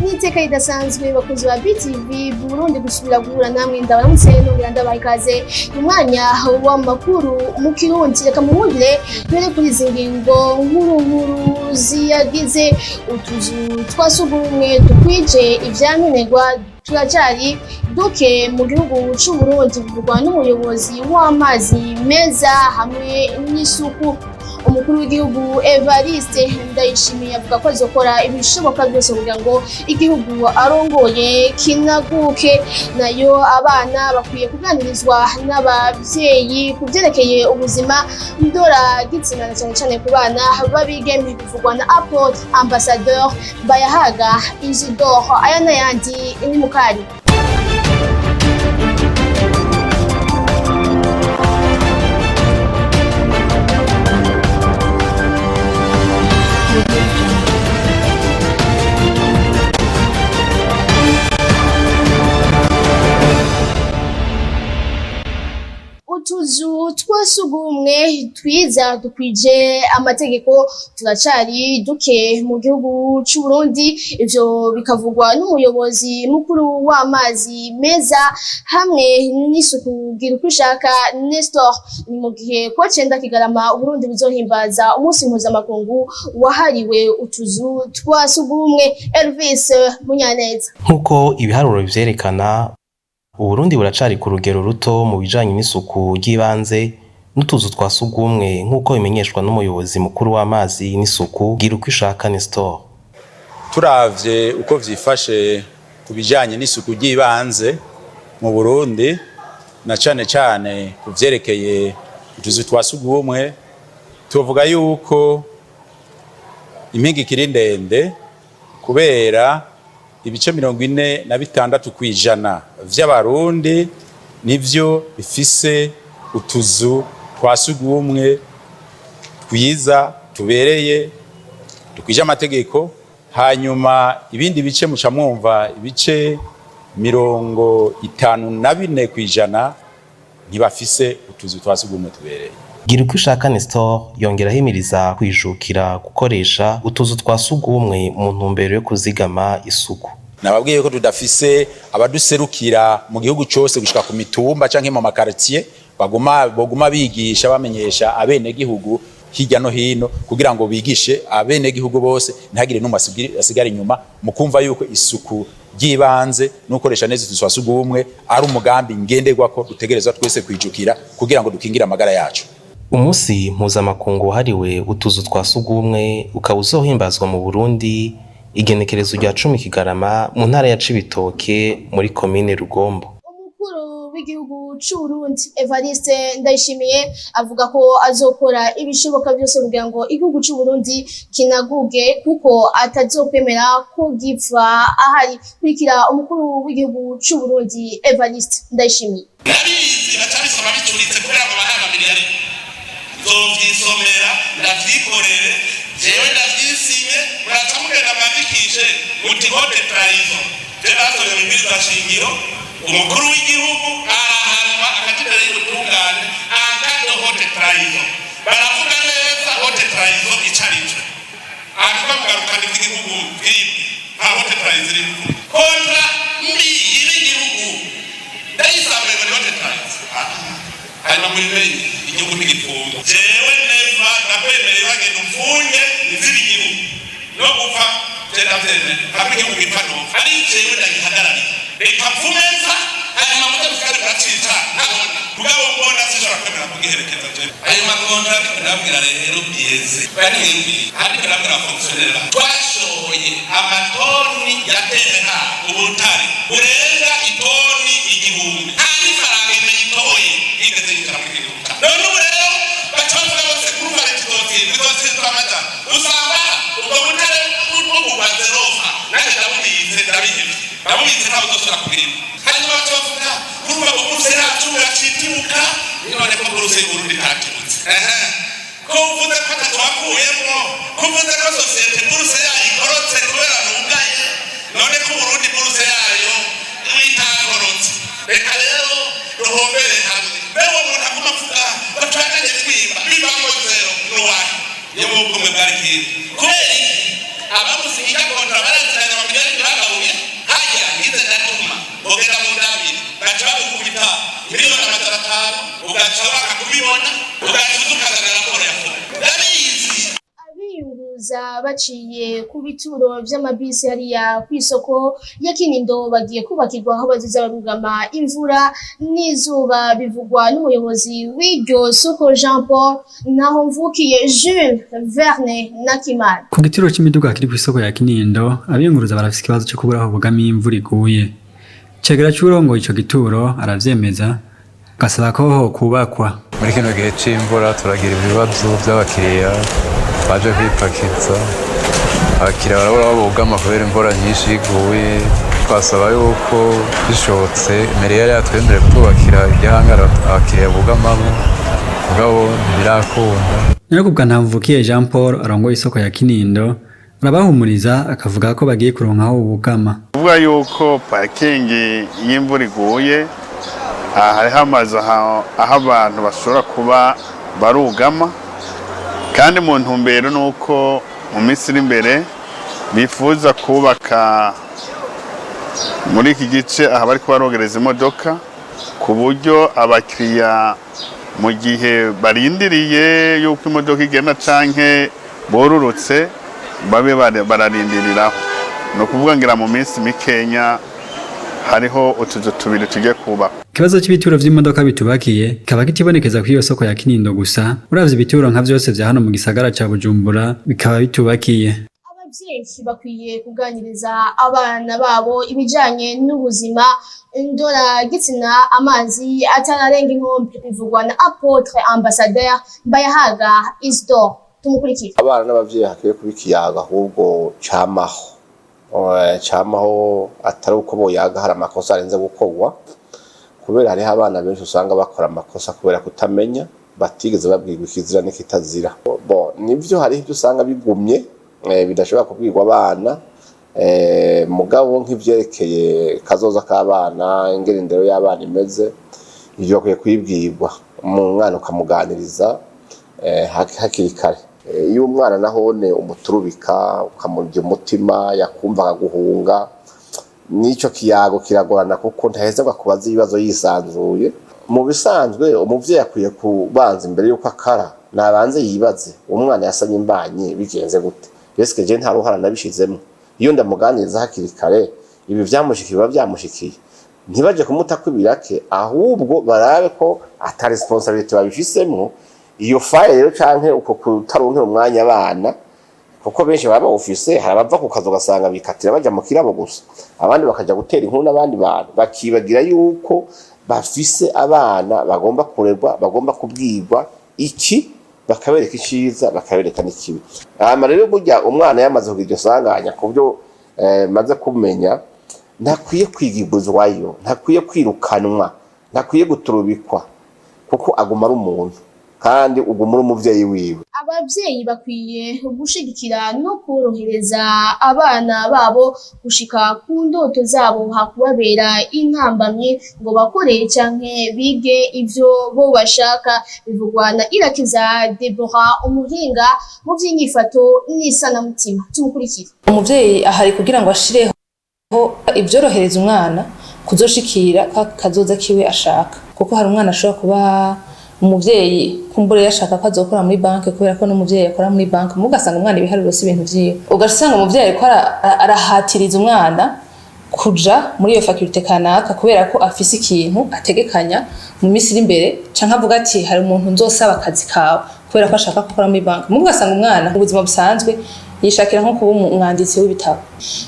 N'iteka ridasanzwe, bakunzi ba BTV Burundi, gusubira guhura namwe. Ndabaramutse nongera ndabaha ikaze mu mwanya w'amakuru mu Kirundi. Reka muhundire duhere kuri izi ngingo nkuru nkuru ziyagize: utuzu twa sugumwe dukwije ivyankenerwa turacari duke mu gihugu c'Uburundi, bivugwa n'umuyobozi w'amazi meza hamwe n'isuku. Umukuru w'igihugu Evariste Ndayishimiye avuga ko azokora ibishoboka byose kugira ngo igihugu arongoye kinaguke. Nayo abana bakwiye kuganirizwa n'abavyeyi ku vyerekeye ubuzima ndora gitsina, na cyane cyane ku bana b'abigeme, bivugwa na Apôtre Ambassadeur Bayahaga Isidore. Aya n'ayandi ni mukari. Utuzu twa sugumwe twiza dukwije amategeko turacari duke mu gihugu c'Uburundi. Ivyo bikavugwa n'umuyobozi mukuru w'amazi meza hamwe n'isuku, Girukwishaka Nestor. Ni mu gihe kuwa 9 Kigarama Uburundi buzohimbaza umunsi mpuzamakungu wahariwe utuzu twa sugumwe. Elvis Munyaneza. Nk'uko ibiharuro bivyerekana, Uburundi buracari ku rugero ruto mu bijanye n'isuku ry'ibanze n'utuzu twa sugumwe, nk'uko bimenyeshwa n'umuyobozi mukuru w'amazi n'isuku, Girukwishaka Nestor. Turavye uko vyifashe ku bijanye n'isuku ry'ibanze mu Burundi, na cane cane ku vyerekeye utuzu twa sugumwe, tuvuga yuko impinga ikiri ndende, kubera ibice 46% vy'Abarundi nivyo bifise utuzu twa sugumwe twiza, tubereye, dukwije amategeko. Hanyuma ibindi bice muca mwumva, ibice 54% ntibafise utuzu twa sugumwe tubereye. Girukwishaka Nestor yongera ahimiriza kwijukira gukoresha utuzu twa sugumwe mu ntumbero yo kuzigama isuku. Nababwiye ko tudafise abaduserukira mu gihugu cose gushika ku mitumba canke mu makartier, baguma bigisha, bamenyesha abenegihugu hirya no hino, kugira ngo bigishe abenegihugu bose, ntihagire n'umwe asigara inyuma, mu kumva yuko isuku ry'ibanze n'ukoresha neza utuzu twa sugumwe ari umugambi ngenderwako dutegerezwa twese kwijukira kugira ngo dukingire amagara yacu. Umunsi mpuzamakungu wahariwe utuzu twa sugumwe ukaba uzohimbazwa mu Burundi igenekerezo rya 10 Kigarama mu ntara ya Cibitoke, muri komine Rugombo. Umukuru w'igihugu c'Uburundi Evariste Ndayishimiye avuga ko azokora ibishoboka byose kugira ngo igihugu c'Uburundi kinaguge, kuko atazokwemera ko gipfa ahari. Kurikira umukuru w'igihugu c'Uburundi Evariste Ndayishimiye. Ndabizi, bacabisoma bicuritse kugira ngo bahe amamiliyari. Nzovyisomera, ndavyikorere jewe, ndavyisinye. Muraca mugenda mwandikishe muti haute trahison. Je basomye mu ibwirizwa shingiro, umukuru w'igihugu arahanwa akaja imbere y'ubutungane en cas de haute trahison. Baravuga neza haute trahison ico arico. Hanyuma mugarukana ivy'igihugu bwibwe, nta haute trahison irimo. Contrat mbi iba igihugu ndayisambuye ngo ni haute trahison. Hanyuma mubimenye, igihugu ntigipfunga. Jewe neva ndakwemereye, bagenda umfunge nzira igihugu no gupfa, je ndavyemera. Hamwe igihugu gipfa nopfa, ari jewe ndagihagarariye. Reka mfume mfa, hanyuma muze musigare muracica ntabona. Mugabo mbona sinshobora kwemera kugiherekeza jewe ayo ma contrats. Ndiko ndababwira rero biyeze, oya, ntiyumviye. Ahandi ndiko ndababwira aba fonctionnaires, twashoye amatoni ya terre, ubutare burenga itoni 1000, nta n'ifaranga imenye itoye yigeze yinjira muri iki gihugu cyacu. None ubu rero baca bavuga bose kurumva leta izotsinda, izotsinzwa amajana. Usanga ubwo butare bububaze rofa, nanjye ndabubitse, ndabihevye, ndabubitse, ntabwo uzosubira kubwirwa. Hanyuma baca bavuga kurumva ngo bourse yacu yacitibuka. None ko bourse y'Uburundi itatibutse, ko uvuze ko atatu wakuyemwo, ko uvuze ko société bourse yayo ikorotse kubera nugaye, none ko Uburundi bourse yayo itakorotse? Reka rero ruhombere hamwe. Mbe uwo muntu aguma avuga ngo twaganye twimba bibamo zéro nuwahe? Iyo mu bwumwe bwari kintu. Kubera iki abamusinyika contrat baraziranye, amamiliyari ntibagabuye? Ugaca waka kubibona, ugaca uza ukazana raporo ya FOMI. Ndabizi. Abiyunguruza baciye ku bituro vy'amabisi hariya kw'isoko ya Kinindo bagiye kubakirwa aho baziza barugama imvura n'izuba, bivugwa n'umuyobozi w'iryo soko Jean Paul Ntahomvukiye. Jules Verne Nakimana. Ku gituro c'imiduga kiri kw'isoko ya Kinindo, abiyunguruza barafise ikibazo co kubura aho bugama iyo imvura iguye. Icegera c'uwurongoye ico gituro aravyemeza, agasaba ko hokubakwa. Muri kino gihe c'imvura turagira ibibazo vy'abakiriya baje kwipakiza. Abakiriya barabura aho bugama kubera imvura nyinshi iguye. Twasaba yuko bishobotse mairie yari yatwemereye kutwubakira igihangara abakiriya bugamamwo, mugabo ntibirakunda. Nayo kubwa Ntamvukiye Jean Paul arongoye isoko ya Kinindo, arabahumuriza akavuga ko bagiye kuronka aho bugama. Kuvuga yuko parking y'imvura iguye, aha hariho amazu aho abantu bashobora kuba barugama, kandi mu ntumbero ni uko mu minsi iri imbere bifuza kubaka muri iki gice aha bari kubarogereza imodoka, ku buryo abakiriya mu gihe barindiriye yuko imodoka igenda canke borurutse babe bararindiriraho. Ni ukuvuga ngira mu minsi mikenya hariho utuzu tubiri tugiye kubakwa. Ikibazo c'ibituro vy'imodoka bitubakiye kikaba kitibonekeza kw'iyo soko ya Kinindo gusa, uravye ibituro nka vyose vya hano mu gisagara ca Bujumbura bikaba bitubakiye. Abavyeyi bakwiye kuganiriza abana babo ibijanye n'ubuzima ndora gitsina amazi atararenga inkombe, bivugwa na Apôtre Ambassadeur Mbayahaga Isidore. Tumukurikire. Abana n'abavyeyi hakwiye kuba ikiyago ahubwo camaho. Camaho atari uko boyaga hari amakosa arenze gukorwa, kubera hariho abana benshi usanga bakora amakosa kubera kutamenya, batigeze babwirwa ikizira n'ikitazira. Bon, nivyo, hariho ivyo usanga bigumye bidashobora kubwirwa abana, mugabo nk'ivyerekeye kazoza k'abana, ingene indero y'abana imeze, ivyo bakwiye kuyibwirwa, umwana ukamuganiriza hakiri kare. Iyo umwana nahone umuturubika ukamurya umutima, yakumva akaguhunga, n'ico kiyago kiragorana kuko ntaheza ngo akubaze ibibazo yisanzuye. Mu bisanzwe umuvyeyi akwiye kubanza, imbere yuko akara, nabanze yibaze: umwana yasamye imbanyi bigenze gute? Eske je nta ruhara nabishizemwo? Iyo ndamuganiriza hakiri kare, ibi vyamushikiye biba vyamushikiye, ntibaje kumutako ibirake, ahubwo barabe ko ata responsabilité babifisemwo. Iyo faille rero canke uko kutaronkera umwanya abana, kuko benshi baba bawufise, hari abava ku kazi ugasanga bikatira baja mu kirabo gusa, abandi bakaja gutera inkuru n'abandi bantu, bakibagira yuko bafise abana bagomba kurerwa, bagomba kubwirwa iki, bakabereka iciza, bakabereka n'ikibi. Hama rero burya umwana yamaze kugira iryo sanganya, ku byo maze kumenya, ntakwiye kwigibuzwayo, ntakwiye kwirukanwa, ntakwiye guturubikwa, kuko aguma ari umuntu kandi uguma uri umuvyeyi wiwe. Abavyeyi bakwiye gushigikira no korohereza abana babo gushika ku ndoto zabo, hakubabera intambamyi ngo bakore canke bige ivyo bo bashaka, bivugwa na Irakiza Deborah, umuhinga mu vy'inyifato n'isanamutima. Tumukurikire. Umuvyeyi ahari kugira ngo ashireho ivyorohereza umwana kuzoshikira ka kazoza kiwe ashaka, kuko hari umwana ashobora kuba umuvyeyi kumbure yashaka ko azokora muri banki, kubera ko n'umuvyeyi akora muri banki, mugasanga umwana ibiharuro si ibintu vyiwe, ugasanga umuvyeyi ariko arahatiriza umwana kuja muri iyo faculté kanaka kubera ko afise ikintu ategekanya mu minsi iri imbere, canke avuga ati hari umuntu nzosaba akazi kawe, kubera ko ashaka gukora muri banki. Muga ugasanga umwana mu buzima busanzwe yishakira nko kuba umwanditsi w'ibitabo.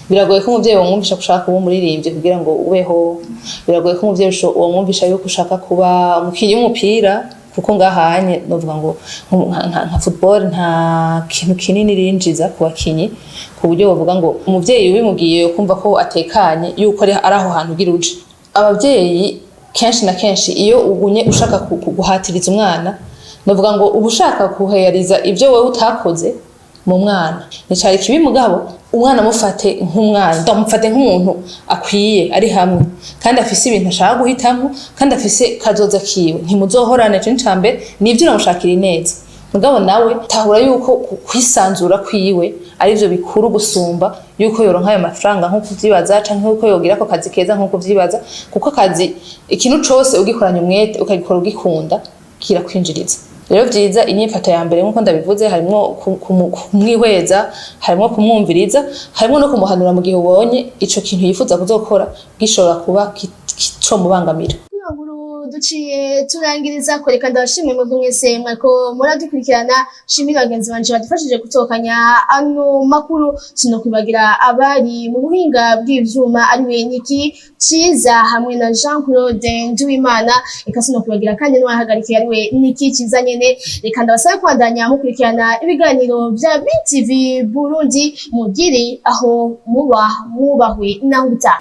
Biragoye ko umuvyeyi wamwumvisha ko ushaka kuba umuririmbyi kugira ngo ubeho. Biragoye ko umuvyeyi wamwumvisha yuko ushaka kuba umukinyi w'umupira, kuko ngahanye novuga ngo nka football nta kintu kinini rinjiza ku bakinyi, ku buryo bavuga ngo umuvyeyi ubimubwiye kumva ko atekanye yuko ari aho hantu ugira uje. Abavyeyi kenshi na kenshi iyo ugumye ushaka guhatiriza umwana, novuga ngo uba ushaka kuheyariza ibyo wowe utakoze mu mwana. Nicari kibi, mugabo umwana mufate nk'umwana, ndamufate nk'umuntu akwiye, ari hamwe kandi afise ibintu ashaka guhitamwo kandi afise kazoza kiwe. Ntimuzohorane, ico ni icambere, nivyo uramushakira ineza, mugabo nawe tahura yuko kwisanzura kwiwe arivyo bikuru gusumba yuko yoronka ayo mafaranga nk'uko uvyibaza, canke yuko yogira ako kazi keza nk'uko uvyibaza, kuko akazi, ikintu cose ugikoranye umwete, ukagikora ugikunda. kirakwinjiriza. Rero vyiza, inyifato ya mbere, nk'uko ndabivuze, harimwo kumwihweza, harimwo kumwumviriza, harimwo no kumuhanura mu gihe ubonye ico kintu yifuza kuzokora gishobora kuba comubangamira. Kuri iyo nkuru duciye turangiriza ko. Reka ndabashimiye mwebwe mwese mwariko muradukurikirana, shimira bagenzi banje badufashije gutokanya ano makuru, sinokwibagira abari mu buhinga bw'ivyuma, ariwe Niki Ciza hamwe na Jean Claude Nduwimana. Reka sinokwibagira kandi n'uwahagarikiye, ariwe Niki Ciza nyene. Reka ndabasabe kubandanya mukurikirana ibiganiro vya BTV Burundi. Mugire aho muba, mwubahwe, naho utaha.